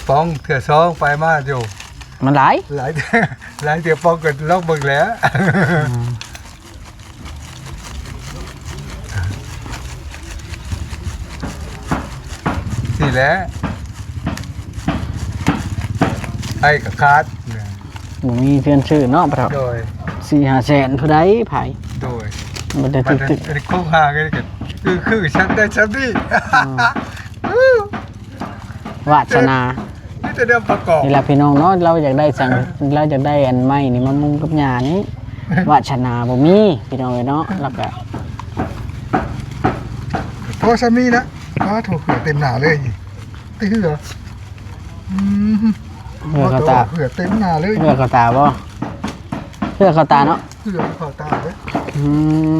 ປ້ອງເທື່ອສອງໄປມາຢູ່ ມັນຫຼາຍ ຫຼາຍ ຫຼາຍເທື່ອ ປ້ອງກໍລອງເບິ່ງແຫຼະ. ອືມ ນີ້ແຫຼະ ໄອ້ກໍຂາດ ບໍ່ມີເຮືອນຊື້ເນາະ ພໍ່ເຖົ້າ. ໂດຍ ສີ່ຫ້າແສນຜູ້ໃດຂາຍ. ໂດຍ ມັນໄດ້ຕຶກໆ ອັນນີ້ໂຄງຮ່າງອັນນີ້ກໍຄື ຄືຊັ້ນໄດ້ຊັ້ນນີ້. ອືມ ວາດສະໜາ ມີແຕ່ແນວປະກອບ ນີ້ລະພີ່ນ້ອງເນາະ. ລາວຢາກໄດ້ສັງ ລາວຢາກໄດ້ອັນໄມ້ນີ້ມາມຸງກັບຫຍ້ານີ້ ວາດສະໜາບໍ່ມີພີ່ນ້ອງເອີຍເນາະ. ແລ້ວກະ ພໍຊ່ຳນີ້ນະ ປາໂທ້ ເຂືອເຕັມໜ້າເລີຍ ຕິເຂືອ. ອືມ ເຂືອເຂົ້າຕາ ເຂືອເຕັມໜ້າເລີຍ ເຂືອເຂົ້າຕາບໍ່? ເຂືອເຂົ້າຕາເນາະ ເຂືອເຂົ້າຕາເດ້. ອືມ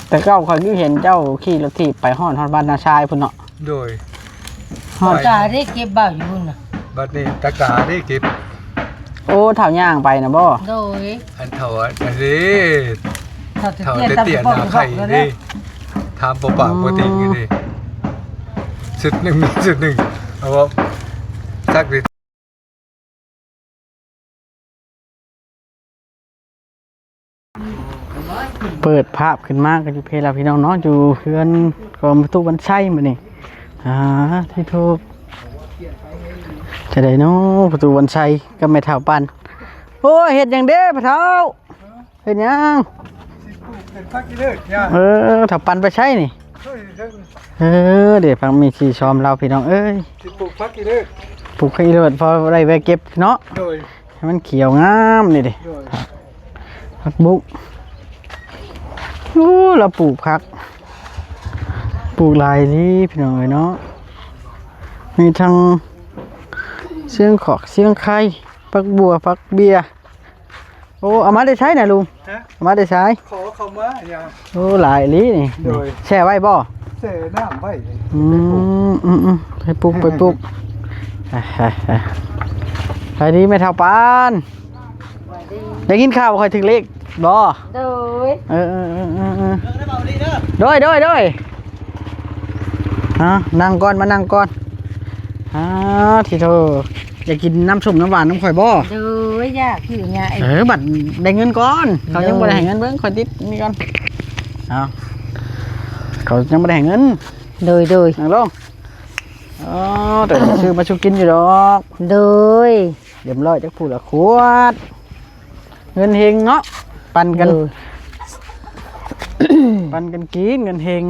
ແຕ່ເກົ່າຂ້ອຍຄືເຫັນເຈົ້າຂີ່ລົດຖີບໄປຮອດ ຮອດບ້ານນາຊາຍພຸ້ນເນາະ. ໂດຍ ຮອດ ຕາໄດ້ເກັບເບົາຢູ່ພຸ້ນນະ ບັດນີ້ຕາກາໄດ້ເກັບ. ໂອ້ ເຖົ້າຍ່າງໄປນະບໍ່? ໂດຍ ອັນເຖົ້າອັນນີ້ ເຖົ້າແຕ່ເຕັ້ຍໜ້າໄຂ່ນີ້ ຖາມປາປາ ອືມ ປົກກະຕິນີ້ ຊຸດໜຶ່ງມີຊຸດໜຶ່ງ ເອົາບໍ່ ສັກນີ້. ເປີດພາບຂຶ້ນມາກໍຢູ່ເພລະພີ່ນ້ອງເນາະ ຢູ່ເຮືອນຂອງພໍ່ຕູ້ວັນໄຊມື້ນີ້. ອ່າ ທີ່ໂທ ຈະໄດ້ເນາະ ພໍ່ຕູ້ວັນໄຊກັບແມ່ເຖົ້າປັນ. ໂອ້ຍ ເຮັດຫຍັງເດ້ພໍ່ເຖົ້າ? ເຮັດຫຍັງ? ຊິປູກເປັນຜັກອີເລີດຍາ. ເອີ ຖ້າປັ່ນໄປໃຊ້ນີ້? ເອີ ເດ້ ພັກມີທີ່ຊອມລາວພີ່ນ້ອງເອີຍ. ຊິປູກຜັກອີເລີດ ປູກຜັກອີເລີດ ພໍໄດ້ແວະເກັບເນາະ. ໂດຍ ໃຫ້ມັນຂຽວງາມນີ້ເດ້. ໂດຍ ຜັກບຸ້ງ. ໂອ້ ລາວປູກຜັກ ປູກຫຼາຍອີ່ຫຼີພີ່ນ້ອງເອີຍເນາະ. ມີທັງຊຽງຂອກ ຊຽງໄຄ ຜັກບົ່ວ ຜັກເບ້ຍ. ໂອ້ ເອົາມາແຕ່ໃສນະລຸງ? ຮະ? ເອົາມາແຕ່ໃສ? ຂໍເຂົ້າມາຫຍັງ? ໂອ້ ຫຼາຍອີ່ຫຼີນີ້. ໂດຍ ແຊ່ໄວ້ບໍ່? ແຊ່ນ້ຳໄວ້. ອືມ ອືມໆ ໄປປູກ ໄປປູກ. ສະບາຍດີແມ່ເຖົ້າປານ. ສະບາຍດີ. ໄດ້ຍິນຂ່າວຂ້ອຍຖືກເລກບໍ່? ໂດຍ ເອີໆໆໆ ໂດຍໆໆ. ອ່າ ນັ່ງກ່ອນ ມານັ່ງກ່ອນ. ອ່າ ທີ່ໂທ ຢາກກິນນ້ຳສົ້ມນ້ຳຫວານນຳຂ້ອຍບໍ່? ໂດຍ ຢາກຄືຫຍັງ. ເອີ ບັດໄດ້ເງິນກ່ອນ ເຂົາຍັງບໍ່ໄດ້ໃຫ້ເງິນ. ເບິ່ງຂ້ອຍຕິດນີ້ກ່ອນ. ເອົາ ເຂົາຍັງບໍ່ໄດ້ໃຫ້ເງິນ. ໂດຍໆ ນັ່ງລົງ. ອໍ ແຕ່ຊື້ມາສູ່ກິນຢູ່ດອກ. ໂດຍ ລຽບຮ້ອຍ ຈັກຜູ້ລະຂວດ. ເງິນເຮັງເນາະ ປັນກັນ. ໂດຍ ປັນກັນກິນ ເງິນເຮັງ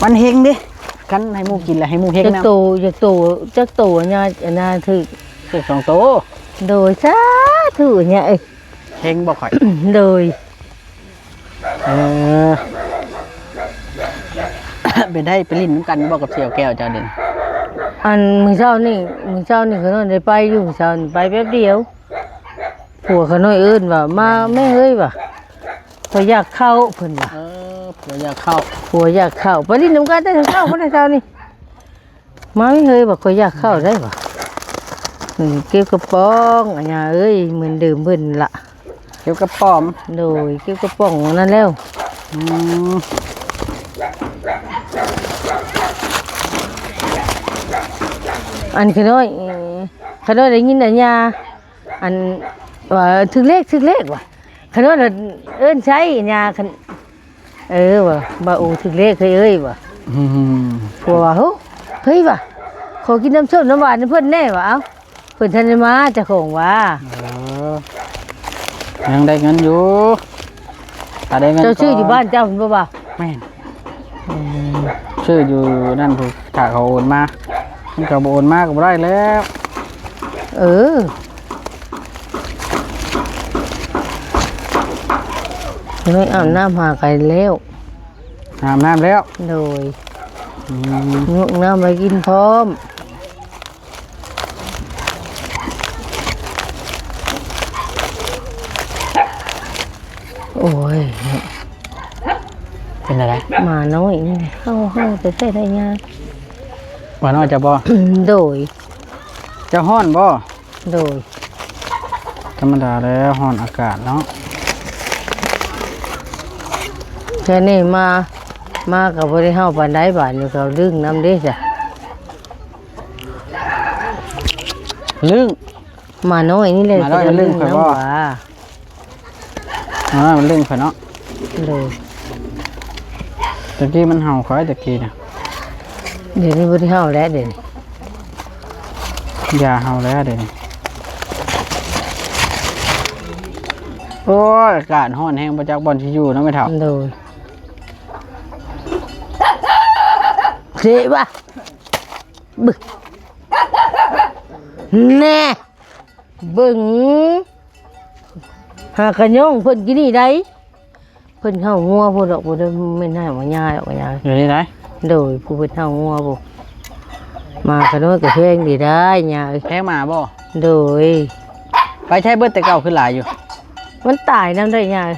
ມັນເຮັງເດ້. ຄັນໃຫ້ໝູ່ກິນແລ້ວໃຫ້ໝູ່ເຮັງນຳ. ຈັກໂຕ ຈັກໂຕ ຈັກໂຕ ອັນນ່າ ອັນນ່າຖືກ ຖືກສອງໂຕ. ໂດຍ ສາທຸ ອັນນີ້ເອີຍ. ເຮັງບໍ່ຂ້ອຍ? ໂດຍ ເອີ ເປັນໄດ້ໄປຫຼິ້ນນຳກັນບໍ່ກັບສ່ຽວແກ້ວເຈົ້ານີ້? ອັນມື້ເຊົ້ານີ້ ມື້ເຊົ້ານີ້ຂ້ານ້ອຍໄດ້ໄປຢູ່ ມື້ເຊົ້ານີ້ໄປແປັບດຽວ. ຜົວຂ້ານ້ອຍເອີ້ນວ່າ ມາແມ່ເອີຍວ່າ ຂ້ອຍຢາກເຂົ້າ ເພິ່ນວ່າ. ເອີ ຜົວຢາກເຂົ້າ ຜົວຢາກເຂົ້າ. ໄປຫຼິ້ນນຳກັນແຕ່ເຊົ້າພຸ້ນ ເຊົ້ານີ້. ມາເອີຍວ່າ ຂ້ອຍຢາກເຂົ້າໄດ້ວ່າ. ເອີ ເກັບກະປ໋ອງ ອັນຍາເອີຍ ເໝືອນເດີມເພິ່ນລະ. ເກັບກະປ໋ອງ. ໂດຍ ເກັບກະປ໋ອງນັ້ນແລ້ວ. ອືມ ອັນຂ້ານ້ອຍ ເອີ ຂ້ານ້ອຍໄດ້ຍິນອັນຍາ ອັນວ່າຖືກເລກ ຖືກເລກວ່າ. ຂ້ານ້ອຍເອີ້ນໃສ່ຍາ ເອີ ວ່າ ບ່າວໂອຖືກເລກເຮີ້ຍ ເອີຍວ່າ. ອືມ ຜົວວ່າ ໂຫ ເຮີ້ຍວ່າ ຂໍກິນນ້ຳສົ້ມນ້ຳຫວານນຳເພິ່ນແດ່ວ່າ. ເອົ້າ ເພິ່ນທັນໄດ້ມາ ເຈົ້າຂອງວ່າ. ເອີ ຍັງໄດ້ເງິນຢູ່ ຖ້າໄດ້ເງິນ ເຈົ້າຊື້ຢູ່ ກໍ ບ້ານເຈົ້າພຸ້ນບໍ່? ແມ່ນ. ອືມ ຊື້ຢູ່ນັ້ນພຸ້ນ ຖ້າເຂົາໂອນມາ. ມັນກໍບໍ່ໂອນມາກໍບໍ່ໄດ້ແລ້ວ. ເອີ ນ້ອຍອາບນ້ຳຫາໄກແລ້ວ. ອາບນ້ຳແລ້ວ. ໂດຍ. ອືມ ຍົກນ້ຳໄວ້ກິນພ້ອມ. ໂອ້ຍ ເປັນອະໄລ? ໝານ້ອຍນີ້ ເຮົາ ເຮົາແຕ່ໃສ່ໄດ້ຍາ. ໝານ້ອຍເຈົ້າບໍ່? ໂດຍ. ເຈົ້າຮ້ອນບໍ່? ໂດຍ. ທຳມະດາແລ້ວ ຮ້ອນອາກາດເນາະ. ແຕ່ນີ້ມາ ມາກໍບໍ່ໄດ້ເຫົ່າປານໃດ ບາດນີ້ເຂົາດຶງນຳເດ້ຊະ. ລຶ້ງ ໝານ້ອຍນີ້ແຫຼະ ໝານ້ອຍມັນລຶ້ງຂ້ອຍບໍ່? ອ່າ ມັນລຶ້ງຂ້ອຍເນາະ. ໂດຍ ຕະກີ້ມັນເຫົ່າຂ້ອຍຕະກີ້ນະ. ດຽວນີ້ບໍ່ໄດ້ເຫົ່າແລ້ວ ດຽວນີ້ຢ່າເຫົ່າແລ້ວ ດຽວນີ້. ໂອ້ຍ ອາກາດຮ້ອນແຮງ ບໍ່ຈັກບ່ອນຊິຢູ່ເນາະແມ່ເຖົ້າ. ໂດຍ ເສະວະ ບຶ ແນ່ ເບິ່ງ ຫາກະຍ້ອງເພິ່ນກິນນີ້ໄດ໋. ເພິ່ນເຫົ່າງົວພຸ້ນດອກ ບໍ່ໄດ້ແມ່ນໃຫ້ວ່າຍ່າດອກວ່າຍ່າ. ຢູ່ນີ້ໄດ໋? ໂດຍ ຜູ້ເພິ່ນເຫົ່າງົວພຸ້ນ. ໝາຂະນ້ອຍກະແພງເດ້ ຍາເອີຍ. ແພງໝາບໍ່? ໂດຍ. ໄປໃຊ້ເບິດແຕ່ເກົ່າຄືຫຼາຍຢູ່? ມັນຕາຍນຳໄດ໋ ຍາເອີຍ.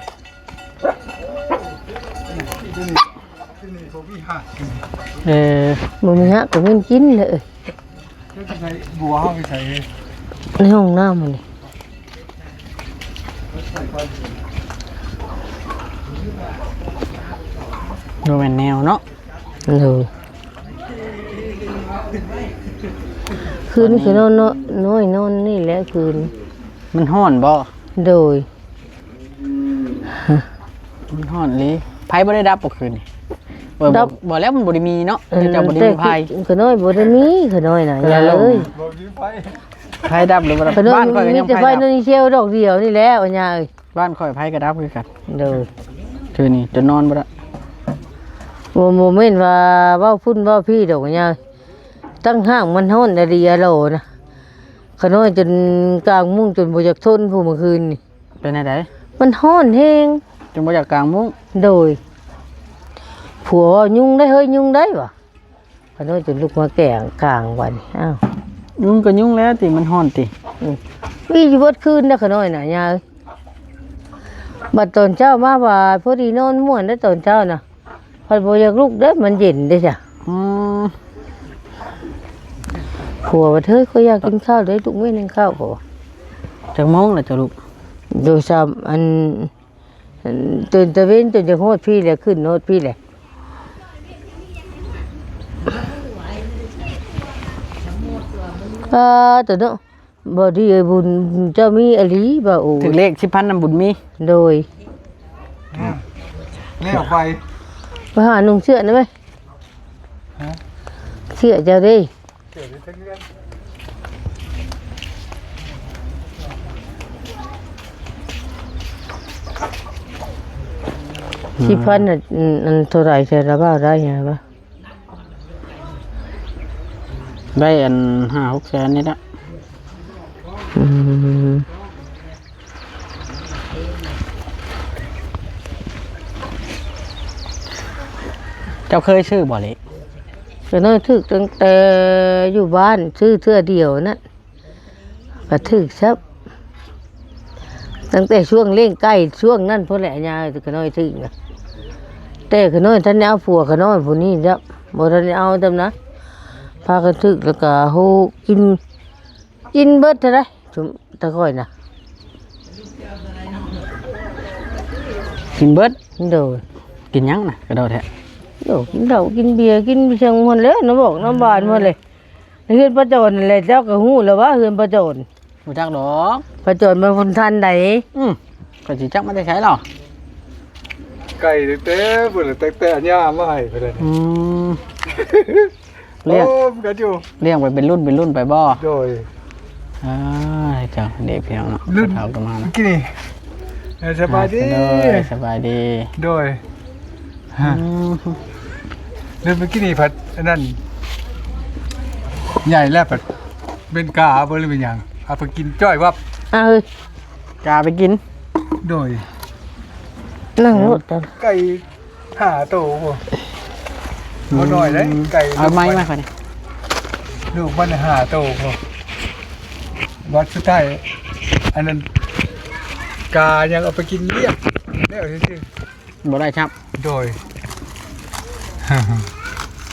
ເອີ ບໍ່ມີຮາກກໍເປັນກິນເລີຍ. ໃນຫ້ອງນ້ຳຫັ້ນນີ້ ບໍ່ແມ່ນແນວເນາະ. ໂດຍ ຄືນນີ້ຄືນອນເນາະ ນ້ອຍນອນນີ້ແຫຼະຄືນ. ມັນຮ້ອນບໍ່? ໂດຍ. ມັນຮ້ອນອີ່ຫຼີ. ໄຟບໍ່ໄດ້ດັບບໍ່ຄືນນີ້? ບໍ່ ບໍ່ແລ້ວ ມັນບໍ່ໄດ້ມີເນາະ. ເອີ ເຈົ້າບໍ່ໄດ້ມີໄຟ. ຂະນ້ອຍບໍ່ໄດ້ມີ ຂະນ້ອຍນະ ຍາເອີຍ. ບໍ່ມີໄຟ ໄຟດັບຫຼືບໍ່ດັບ? ບ້ານຂ້ອຍກໍຍັງໄຟດັບ. ມີແຕ່ໄຟນ້ອຍເຊວດອກດຽວນີ້ແຫຼະ ຍາເອີຍ. ບ້ານຂ້ອຍໄຟກໍດັບຄືກັນ. ໂດຍ. ຄືນນີ້ຈົນນອນບໍ່ໄດ້. ບໍ່ ບໍ່ແມ່ນວ່າເວົ້າພຸ້ນເວົ້າພີ້ດອກ ຍາເອີຍ. ຕັ້ງຫ້າງມັນຮ້ອນອີ່ຫຼີອະໂຫຼນະ. ຂະນ້ອຍຈົນກາງມຸ້ງ ຈົນບໍ່ຢາກທົນພຸ້ນ ມື້ຄືນນີ້. ເປັນແນວໃດ? ມັນຮ້ອນແຮງ ຈົນບໍ່ຢາກກາງມຸ້ງ. ໂດຍ. ຜົວວ່າ ຍຸງໄດ໋ເຮີ້ຍ ຍຸງໄດ໋ ວ່າ. ຂະນ້ອຍຈົນລຸກມາແກງກາງບັດນີ້. ອ້າວ ຍຸງກໍຍຸງແລ້ວຕິ ມັນຮ້ອນຕິ. ອື ມີຢູ່ເບິດຄືນນະ ຂະນ້ອຍນະ ຍາເອີຍ. ບັດຕອນເຊົ້າມາວ່າ ພໍດີນອນມ່ວນໄດ໋ຕອນເຊົ້ານະ. ຂ້ອຍບໍ່ຢາກລຸກເດ້ ມັນເຢັນເດ້ຊະ. ອືມ. ຜົວວ່າ ເຮີ້ຍ ຂ້ອຍຢາກກິນເຂົ້າເດ້ ລຸກແມ່ ໜຶ້ງເຂົ້າ. ເຂົາວ່າ. ຈັກໂມງລະເຈົ້າລຸກ? ໂດຍຊ້ຳ ອັນ ອັນ ຕື່ນຕາເວັນຈົນຈະຮອດພີ້ແຫຼະ ຂຶ້ນຮອດພີ້ແຫຼະ. ອ່າ ໂຕເນາະ. ບໍ່ດີເອີຍ ບຸນເຈົ້າມີອີ່ຫຼີ ບໍ່ໂອ. ຖືກເລກສິບພັນນຳບຸນມີ. ໂດຍ. ແລ້ວໄປ ໄປຫານຸ່ງເສື້ອນຳໄປ. ຮະ? ເສື້ອເຈົ້າເດ້. ສິບພັນນະ ອັນ ອັນເທົ່າໃດແທ້ລະ ເວົ້າໄດ້ຫຍັງລະ? ໄດ້ອັນຫ້າຫົກແສນນີ້ລະ. ອືມ. ເຈົ້າເຄີຍຊື້ບໍ່ເລກ? ກໍນ້ອຍຖືກຕັ້ງແຕ່ຢູ່ບ້ານ ຊື້ເທື່ອດຽວນັ້ນ ກໍຖືກຊ້ຳ. ຕັ້ງແຕ່ຊ່ວງລ້ຽງໄກ່ຊ່ວງນັ້ນພຸ້ນແຫຼະ ຍາ ຂະນ້ອຍຖືກນະ. ແຕ່ຂະນ້ອຍທັນໄດ້ເອົາຜົວຂະນ້ອຍຜູ້ນີ້ຈ້ຳ ບໍ່ທັນໄດ້ເອົາຈ້ຳນະ. ພາກັນຖືກແລ້ວກໍໂຫ ກິນ ກິນເບິດເທົ່າໃດ ຊຸມຕາຂ້ອຍນະ. ກິນເບິດ? ໂດຍ. ກິນຫຍັງນະ ກະໂດດແທ້? ໂດ ກິນເຫຼົ້າ ກິນເບຍ ກິນໄປຈັ່ງໝົດແລ້ວ ນ້ຳບອກນ້ຳບານໝົດເລີຍ. ໃນເຮືອນປາຈອນນັ້ນແຫຼະ ເຈົ້າກໍຮູ້ແລ້ວວ່າເຮືອນປາຈອນ. ບໍ່ຈັກດອກ ປາຈອນມາພຸ້ນທັນໃດ. ອືມ ຂ້ອຍຊິຈັກມາແຕ່ໃສລາວ? ໄກ່ຕັ້ງແຕ່ພຸ້ນແຫຼະ ຕັ້ງແຕ່ອັນຍ່າມາໃຫ້ພຸ້ນແຫຼະ. ອືມ. ລ້ຽງ ໂອ້ ມັນກໍຢູ່ ລ້ຽງໄປເປັນລຸ້ນເປັນລຸ້ນໄປບໍ່? ໂດຍ. ອ່າ ເຈົ້າເດັກພີ່ນ້ອງເນາະ ລຸ້ນເຖົ້າກໍມານະ ກິນນີ້. ເອີ ສະບາຍດີ ໂດຍ ສະບາຍດີ ໂດຍ. ອືມ ລືມໄປກິນນີ້ ຜັດອັນນັ້ນ ໃຫຍ່ແລ້ວຜັດເປັນກາບໍ່ ຫຼືເປັນຫຍັງ ເອົາໄປກິນຈ້ອຍວັບ. ເອົາເອີຍ ກາໄປກິນ. ໂດຍ. ນັ່ງໂລດ ໄກ່ຫ້າໂຕ ບໍ່ນ້ອຍເດ້ ອືມ ໄກ່ ເອົາໄມ້ມາຂ້ອຍນີ້ ລູກມັນຫ້າໂຕ. ບັດສຸດທ້າຍ ອັນນັ້ນ ກາຍັງເອົາໄປກິນລ້ຽງແລ້ວຊື່ໆ ບໍ່ໄດ້ຊ້ຳ. ໂດຍ.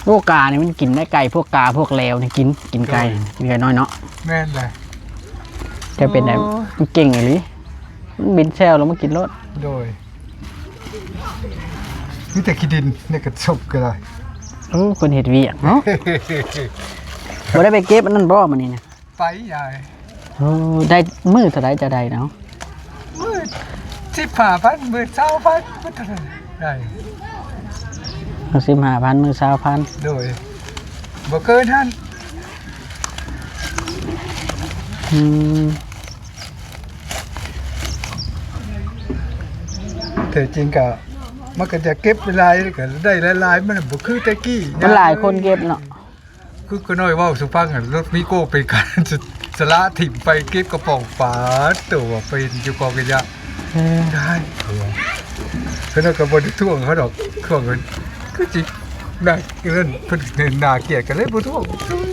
ໂອ້ ການີ້ມັນກິນໄດ້ ໄກ່ພວກກາພວກແລວນີ້ກິນ ກິນໄກ່ ໂດຍ ກິນໄກ່ນ້ອຍເນາະ. ແມ່ນແຫຼະ. ແຕ່ເປັນໄດ ໂອ້ ມັນເກັ່ງອີ່ຫຼີ ມັນບິນແຊວລົງມາກິນໂລດ. ໂດຍ. ມີແຕ່ຂີ້ດິນໃນກະສົບກໍໄດ້. ໂອ້ ຄົນເຮັດວຽກເນາະ. ບໍ່ໄດ້ໄປເກັບອັນນັ້ນບໍ່ມື້ນີ້ນະ? ໄປຍາຍ. ໂອ້ ໄດ້ມື້ເທົ່າໃດຈະໄດ້ເນາະ? ມື້ສິບຫ້າພັນ ມື້ຊາວພັນ ມື້ເທົ່າໃດໄດ້? ມື້ສິບຫ້າພັນ ມື້ຊາວພັນ. ໂດຍ ບໍ່ເກີນຫັ້ນ. ອືມ ແທ້ຈິງກະ ມັນກໍຈະເກັບຫຼາຍ ກໍໄດ້ຫຼາຍໆ ມັນບໍ່ຄືແຕ່ກີ້ ມັນຫຼາຍຄົນເກັບເນາະ. ຄືຂະນ້ອຍເວົ້າສູ່ຟັງຫັ້ນ ລົດວີໂກ້ໄປການ ສະ ສະຫຼະຖິ້ມໄປເກັບກະປ໋ອງ ປາດໂທ້ ວ່າໄປເຫັນຢູ່ກອງຂະຫຍະ. ເອີ ໄດ້ ຂະນ້ອຍກໍບໍ່ໄດ້ທວງເຂົາດອກ ທວງເພິ່ນຄືຊິໜ້າ ເອີ້ນເພິ່ນໜ້າກຽດ ກໍເລີຍບໍ່ທວງ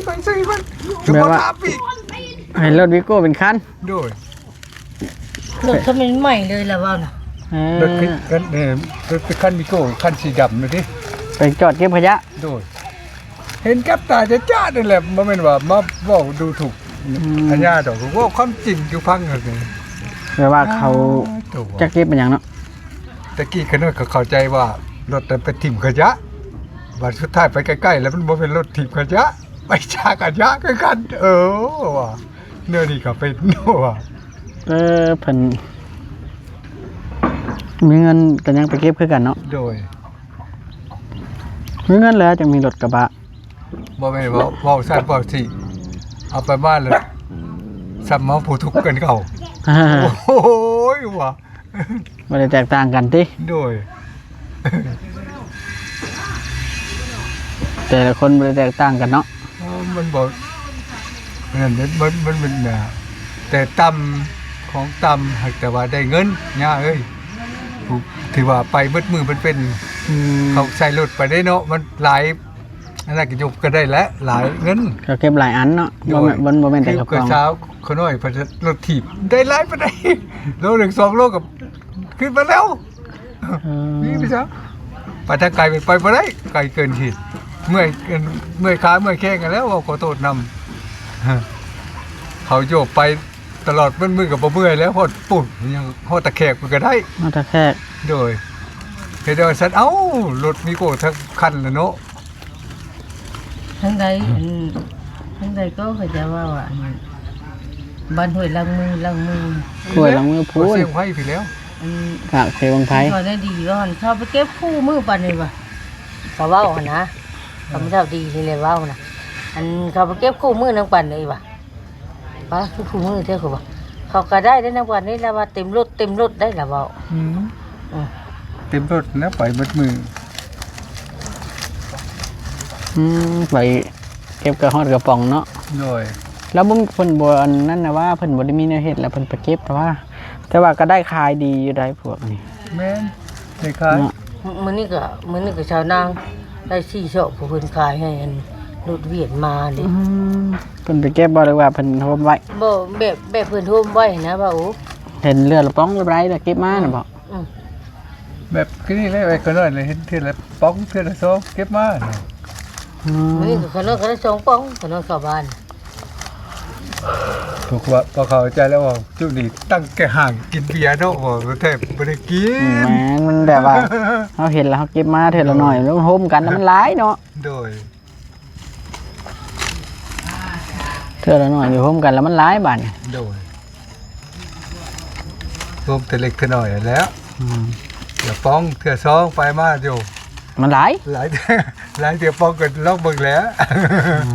ໄປໃສ່ມັນ ແບບວ່າ ບໍ່ຖາມອີກ ໃຫ້ລົດວີໂກ້ເປັນຄັນ. ໂດຍ ລົດຄັນໃໝ່ເລີຍລະເວົ້ານະ. ເອີ ລົດຄັນ ເອີ ລົດຄັນວີໂກ້ຄັນສີດຳນັ້ນຕິ ໄປຈອດເກັບຂະຫຍະ. ໂດຍ ເຫັນກັບຕາຈະໆ ນັ້ນແຫຼະ ບໍ່ແມ່ນວ່າມາເວົ້າດູຖູກ ອືມ ອາຍາດອກ ເວົ້າຄວາມຈິງສູ່ຟັງຫັ້ນ. ແບບວ່າເຂົາ ອ່າ ໂຕ ຈັກເກັບເປັນຫຍັງເນາະ. ແຕ່ກີ້ຂະນ້ອຍກໍເຂົ້າໃຈວ່າລົດໄປຖິ້ມຂະຫຍະ ບາດສຸດທ້າຍໄປໃກ້ໆ ແລ້ວມັນບໍ່ແມ່ນລົດຖິ້ມຂະຫຍະ ໄປຊາກຂະຫຍະຄືກັນ. ເອີ ວ່າແນວນີ້ກໍເປັນວ່າ ເອີ ເພິ່ນມີເງິນກໍຍັງໄປເກັບຄືກັນເນາະ. ໂດຍ ມີເງິນແລ້ວຈັ່ງມີລົດກະບະ. ບໍ່ແມ່ນເວົ້າ ເວົ້າຊັ້ນເວົ້າຊີ້ ເອົາໄປບ້ານແລ້ວ ສ່ຳເຮົາຜູ້ທຸກກວ່າເກົ່າ. ໂອ້ຍ ວ່າ ບໍ່ໄດ້ແຕກຕ່າງກັນຕິ? ໂດຍ ແຕ່ລະຄົນບໍ່ໄດ້ແຕກຕ່າງກັນເນາະ. ເອີ ມັນບໍ່ ນັ້ນ ມັນ ມັນ ມັນ ມັນ ແຕ່ຕ່ຳຂອງຕ່ຳ ຫາກແຕ່ວ່າໄດ້ເງິນ ຍ່າເອີຍ ຜູ້ທີ່ວ່າໄປເບິດມື້ເປັນ ອືມ ເຂົາໃສ່ລົດໄປເດ້ເນາະ ມັນຫຼາຍ ອັນນັ້ນກໍຍົກກໍໄດ້ແຫຼະ ຫຼາຍເງິນ ກໍເກັບຫຼາຍອັນເນາະ. ໂດຍ ບໍ່ແມ່ນ ບໍ່ແມ່ນແຕ່ ຄື ກະປ໋ອງ ສາວຂະນ້ອຍເພິ່ນລົດຖີບໄດ້ຫຼາຍປານໃດ ໂລໜຶ່ງສອງໂລກໍຂຶ້ນມາແລ້ວ. ເອີ ມີໄປຊະ ໄປທາງໄກໄປບໍ່ໄດ້ ໄກເກີນເຂດ ເມື່ອຍ ເມື່ອຍຂາເມື່ອຍແຂ້ງກັນແລ້ວ ເວົ້າຂໍໂທດນຳ ເຂົາໂຍກໄປຕະຫຼອດມື້ ມື້ກໍບໍ່ເມື່ອຍແລ້ວ ຮອດປຸ້ນ ຍັງຮອດຕາແຂກພຸ້ນກໍໄດ້ ຮອດຕາແຂກ. ໂດຍ ເຮັດໃຫ້ວ່າຊັ້ນ ເອົ້າ ລົດມີໂກທັງຄັນລະເນາະ. ທາງໃດ ອັນ ທາງໃດກໍເຂົາເຈົ້າເວົ້າວ່າ ອັນ ບ້ານຫ້ວຍຫຼັງມື ຫຼັງມື ຫ້ວຍຫຼັງມືພຸ້ນ ເຊວງໄພພີ້ແລ້ວ ອັນ ກະເຊວງໄພ ເຂົາໄດ້ດີວ່າ ເຂົາໄປເກັບຄູ່ມື້ປານນີ້ວ່າ ເຂົາເວົ້າຫັ້ນນະ ເຂົາເຈົ້າດີນີ້ແຫຼະເວົ້ານະ ອັນ ເຂົາໄປເກັບຄູ່ມື້ນຳກັນເລີຍວ່າ ປາ ຄືຄູ່ມື້ແທ້ ເຂົາວ່າ ເຂົາກໍໄດ້ເດ້ນຳກັນນີ້ລະວ່າ ເຕັມລົດ ເຕັມລົດໄດ້ລະເວົ້າ. ອືມ ເຕັມລົດແລ້ວໄປເບິດມື້. ອືມ ໄປເກັບກະຮອດກະປ໋ອງເນາະ. ໂດຍ ແລ້ວບໍ່ ເພິ່ນບໍ່ອັນນັ້ນນະວ່າ ເພິ່ນບໍ່ໄດ້ມີແນວເຮັດ ແລ້ວເພິ່ນໄປເກັບແຕ່ວ່າ ແຕ່ວ່າກໍໄດ້ຂາຍດີຢູ່ໃດ໋ພວກນີ້. ແມ່ນ ໄດ້ຂາຍເນາະ. ມື້ນີ້ກໍ ມື້ນີ້ກໍຊາວນາງໄດ້ສີ່ຊອກ ຜູ້ເພິ່ນຂາຍໃຫ້ອັນລົດວຽນມານີ້. ອືມ ເພິ່ນໄປເກັບບໍ່ ຫຼືວ່າເພິ່ນໂຮມໄວ້? ບໍ່ ແບບ ແບບເພິ່ນໂຮມໄວ້ນະວ່າ ໂອ້ ເຫັນເທື່ອລະປ໋ອງລະໃບລະເກັບມານະບໍ່? ອືມ ແບບຄືນີ້ແຫຼະ ໄອ້ຂະນ້ອຍລະເຫັນເທື່ອລະປ໋ອງ ເທື່ອລະຊອງເກັບມານະ. ອືມ ມື້ນີ້ກໍຂະນ້ອຍກໍໄດ້ສອງປ໋ອງ ຂະນ້ອຍເຂົ້າບ້ານ. ຖືກວ່າພໍເຂົ້າໃຈແລ້ວວ່າຈຸນີ້ຕັ້ງແຕ່ຫາງກິນເບຍເນາະ ວ່າແທບບໍ່ໄດ້ກິນ. ອືມ ແມ່ນ ມັນແບບວ່າ ເຮົາເຫັນແລ້ວເຮົາເກັບມາເທື່ອລະໜ້ອຍ ໂຮມກັນແລ້ວມັນຫຼາຍເນາະ. ໂດຍ ເທື່ອລະໜ້ອຍຢູ່ໂຮມກັນແລ້ວມັນຫຼາຍບາດນີ້. ໂດຍ ໂຮມແຕ່ເລັກແຕ່ນ້ອຍຫັ້ນແຫຼ້ວ. ອືມ ເທື່ອປ໋ອງເທື່ອຊອງໄປມາຢູ່ ມັນຫຼາຍ ຫຼາຍ ຫຼາຍເທື່ອປ໋ອງກໍລອງເບິ່ງແຫຼະ. ອືມ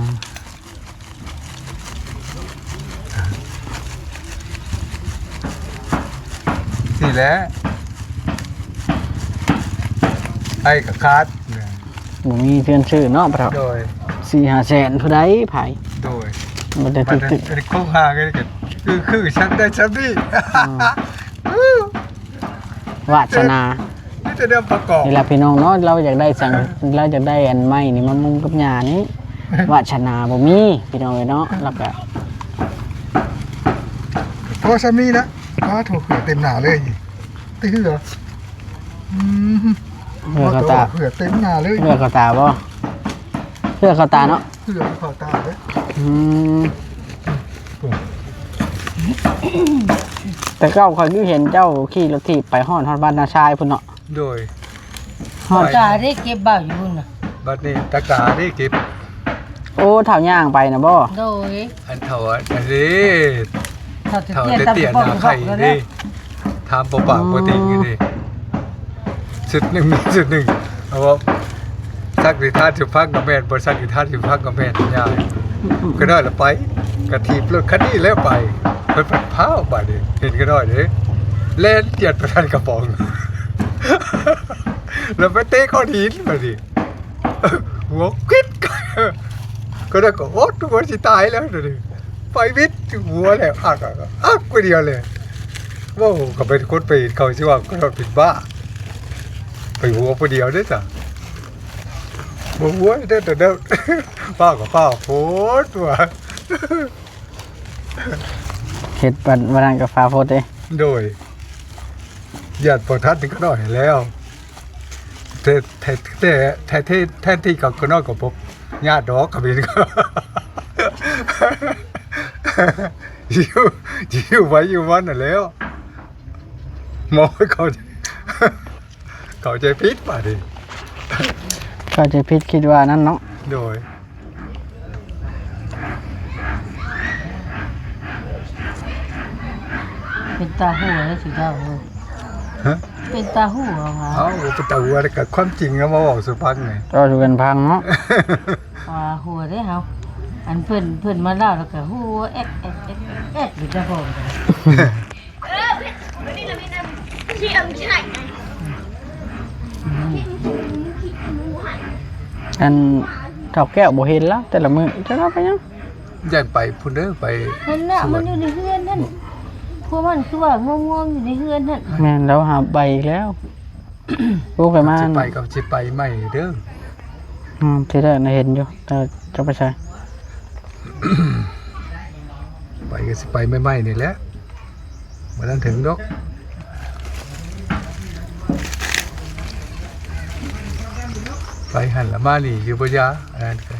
ນີ້ແຫຼະ ໄອ້ກໍຂາດ ບໍ່ມີເງິນຊື້ເນາະ ພໍ່ເຖົ້າ. ໂດຍ ສີ່ຫ້າແສນຜູ້ໃດຂາຍ. ໂດຍ ບໍ່ໄດ້ ມັນ ຖືກ ຖືກ ອັນນີ້ຄົງຫາເງິນກໍຄື ຄືຊັ້ນໄດ້ຊັ້ນນີ້. ອືມ ວາດສະໜາ ມີແຕ່ແນວປະກອບ. ນີ້ລະພີ່ນ້ອງເນາະ ລາວຢາກໄດ້ສັງ ລາວຢາກໄດ້ອັນໄມ້ນີ້ມາມຸງກັບຫຍ້ານີ້ ວາດສະໜາບໍ່ມີພີ່ນ້ອງເອີຍເນາະ. ແລ້ວກໍພໍສ່ຳນີ້ລະ ປາໂທ້ ເຂື່ອເຕັມໜ້າເລີຍ ຕິເຂື່ອ. ອືມ ເຂື່ອເຂົ້າຕາ ເຂື່ອເຕັມໜ້າເລີຍ. ເຂື່ອເຂົ້າຕາບໍ່? ເຂື່ອເຂົ້າຕາເນາະ ເຂື່ອເຂົ້າຕາເດ້. ອືມ ແຕ່ເກົ່າຂ້ອຍຄືເຫັນເຈົ້າຂີ່ລົດຖີບໄປຮອດ ຮອດບ້ານນາຊາຍພຸ້ນເນາະ. ໂດຍ ຮອດ ຕາໄດ້ເກັບເບົາຢູ່ນະ ບັດນີ້ຕາກາໄດ້ເກັບ ໂອ້ ເຖົ້າຍ່າງໄປນະບໍ່? ໂດຍ ອັນເຖົ້າອັນນີ້ ເຖົ້າເຕັ້ຍ ເຖົ້າເຕັ້ຍ ໜ້າໄຂ່ນີ້ ຖາມປາກປາກບໍ່ຕິງຢູ່ນີ້ ຊຸດໜຶ່ງມີຊຸດໜຶ່ງ ເອົາວ່າ ສັກນິທານສູ່ຟັງກໍແມ່ນ ບໍ່ສັກນິທານສູ່ຟັງກໍແມ່ນ ຍາຍ ກໍນ້ອຍລະໄປ ກະຖີບລົດຄັນນີ້ແລ້ວໄປ ເພິ່ນພັດພ້າວບາດນີ້ ເຫັນກໍນ້ອຍເດ້ ແລ່ນຈຽດໄປທັນກະປອງ ແລ້ວໄປເຕະກ້ອນຫີນບາດນີ້ ຫົວກິດ ກໍໄດ້ກໍໂອດ ວ່າຊິຕາຍແລ້ວດຽວນີ້ ໄປວິດຫົວແລ້ວ ອັກ ອັກ ອັກ ກວ່າດຽວແລ້ວ ໂອ້ ກໍເປັນຄົນໄປເຫັນເຂົາຊິວ່າກໍເປັນບ້າ ໄປຫົວຜູ້ດຽວເດ້ຊະ ບໍ່ຫົວເດ້ ແຕ່ເດີ ຟ້າວກໍຟ້າວໂພດວ່າ ເຮັດປານ ປານນັ້ນກໍຟ້າວໂພດເດ້ ໂດຍ ຢ້ານບໍ່ທັນກໍນ້ອຍແລ້ວ ແທ້ ແທ້ ແທ້ ແທ້ ແທ້ທີ່ເຂົາກໍນ້ອຍກໍບໍ່ຍາດດອກ ກໍເປັນ ຢູ່ ຢູ່ໄວຢູ່ມັນນັ້ນແລ້ວ ໝໍເຂົາ ເຂົ້າໃຈຜິດບາດນີ້ ເຂົ້າໃຈຜິດ ຄິດວ່ານັ້ນເນາະ ໂດຍ ເປັນຕາຫົວເດ້ຊິເຈົ້າເອີຍ ຮະ ເປັນຕາຫົວຫວາ ເອົ້າ ເປັນຕາຫົວ ແລ້ວກໍຄວາມຈິງເອົາມາເວົ້າສູ່ຟັງນີ້ ເວົ້າສູ່ກັນຟັງເນາະ ວ່າຫົວເດ້ເຮົາ ອັນເພິ່ນ ເພິ່ນມາເລົ່າແລ້ວກໍຫົວແອກໆໆໆ ຢູ່ເຈົ້າຂອງ ອັນເຖົ້າແກ້ວບໍ່ເຫັນລາວແຕ່ລະມື້ ຈັກລາວໄປຫຍັງ? ຢ້ານໄປພຸ້ນເດີ ໄປ ຫັ້ນນະ ມັນຢູ່ໃນເຮືອນຫັ້ນ ພວກມັນຄືວ່າງ່ວງໆຢູ່ໃນເຮືອນຫັ້ນ ແມ່ນ ລາວຫາໄປອີກແລ້ວ ໂອ້ ໄປມາ ຊິໄປກໍຊິໄປໃໝ່ເດີ ອືມ ທີ່ແລກນະເຫັນຢູ່ ແຕ່ຈັກໄປໃສ ໄປກໍຊິໄປໃໝ່ໆນີ້ແຫຼະ ບໍ່ທັນເຖິງດອກ ໄປຫັ້ນລະມານີ້ຢູ່ບໍ່ຢາ ອັນນັ້ນກໍ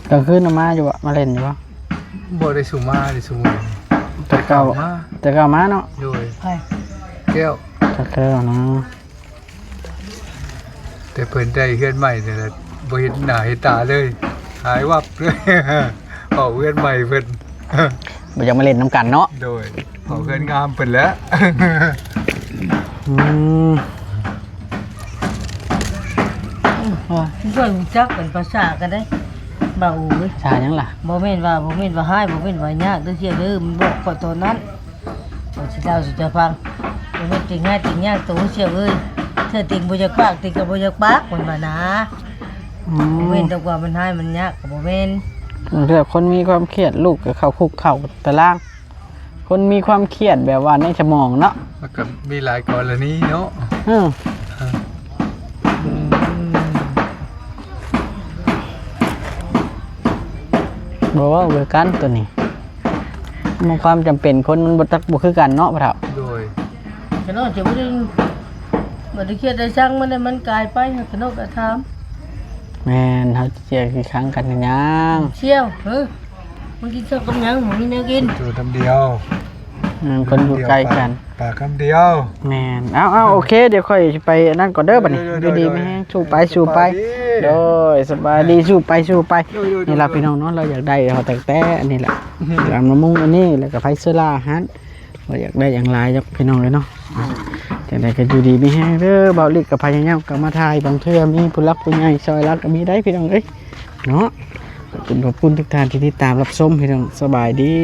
ກາງຄືນນະມາຢູ່ບໍ່? ມາຫຼິ້ນຢູ່ບໍ່? ບໍ່ໄດ້ສູ່ມາ ໄດ້ສູ່ມື້ ແຕ່ເກົ່າ ແຕ່ເກົ່າມາ ແຕ່ເກົ່າມາເນາະ ໂດຍ ໃຜ? ແກ້ວ ຕາແກ້ວນະ ແຕ່ເພິ່ນໄດ້ເຮືອນໃໝ່ນີ້ແຫຼະ ບໍ່ເຫັນໜ້າເຫັນຕາເລີຍ ຫາຍວັບເລີຍ ເວົ້າເຮືອນໃໝ່ເພິ່ນ ບໍ່ຢາກມາຫຼິ້ນນຳກັນເນາະ ໂດຍ ເວົ້າເຮືອນງາມເພິ່ນແຫຼະ ອືມ ເພິ່ນຮູ້ຈັກເປັນພາສາກັນເດ້ ບ່າວອູ້ເອີຍ ພາສາຫຍັງລະ? ບໍ່ແມ່ນວ່າ ບໍ່ແມ່ນວ່າຮ້າຍ ບໍ່ແມ່ນວ່າຍາກເດີ ເຊື່ອເດີ ມັນບອກຂ້ອຍຕອນນັ້ນ ຂ້ອຍຊິເລົ່າສູ່ເຈົ້າຟັງ ບໍ່ແມ່ນຕິງຮ້າຍຕິງຍາກໂຕ ເຊື່ອເອີຍ ເທື່ອຕິງບໍ່ຢາກປາກ ຕິງກໍບໍ່ຢາກປາກ ເພິ່ນວ່ານະ ອືມ ບໍ່ແມ່ນແຕ່ວ່າມັນຮ້າຍມັນຍາກກໍບໍ່ແມ່ນ ບາງເທື່ອຄົນມີຄວາມຄຽດ ລູກກໍເຂົ້າຄຸກເຂົ້າຕາລາງ ຄົນມີຄວາມຄຽດແບບວ່າໃນສະໝອງເນາະ ມັນກໍມີຫຼາຍກໍລະນີເນາະ ເອີ ເອີ ອືມ ບໍ່ເວົ້າຄືກັນໂຕນີ້ ມັນຄວາມຈຳເປັນຄົນມັນບໍ່ຈັກ ບໍ່ຄືກັນເນາະພໍ່ເຖົ້າ ໂດຍ ຂະນ້ອຍຈະບໍ່ໄດ້ ບໍ່ໄດ້ຄຽດໄດ້ຊັງມັນ ມັນກາຍໄປ ຂະນ້ອຍກໍຖາມ ແມ່ນ ເຮົາຈະເສຍຂີ້ຄັງກັນຫຍັງ ສ່ຽວ ເອີ ມຶງກິນເຂົ້າກັບຫຍັງ? ບໍ່ມີແນວກິນ ຢູ່ນຳດຽວ ອືມ ຄົນຢູ່ໃກ້ກັນ ປາກຄຳດຽວ ແມ່ນ ເອົາໆ ໂອເຄ ດຽວຂ້ອຍຊິໄປອັນນັ້ນກ່ອນເດີ ບັດນີ້ ໂດຍໆໆ ຢູ່ດີມີແຮງ ສູ້ໄປ ສູ້ໄປ ສະບາຍດີ ໂດຍ ສະບາຍດີ ສູ້ໄປ ສູ້ໄປ ໂດຍໆໆ ນີ້ລະພີ່ນ້ອງເນາະ ລາວຢາກໄດ້ເອົາຕັ້ງແຕ່ອັນນີ້ລະ ອືຮຶ ລຳມະມຸງອັນນີ້ ແລ້ວກໍໄຟໂຊລາຫັ້ນ ບໍ່ຢາກໄດ້ຫຍັງຫຼາຍດອກພີ່ນ້ອງເອີຍເນາະ ອືມ ຈັ່ງໃດກໍຢູ່ດີມີແຮງເດີ ເບົາລິກກໍພະຍາຍາມກັບມາຖ່າຍ ບາງເທື່ອມີຜູ້ຫຼັກຜູ້ໃຫຍ່ຊ່ອຍລາວກໍມີໄດ໋ພີ່ນ້ອງເອີຍເນາະ ຂອບຄຸນ ຂອບຄຸນທຸກທ່ານທີ່ຕິດຕາມຮັບຊົມພີ່ນ້ອງ ສະບາຍດີ.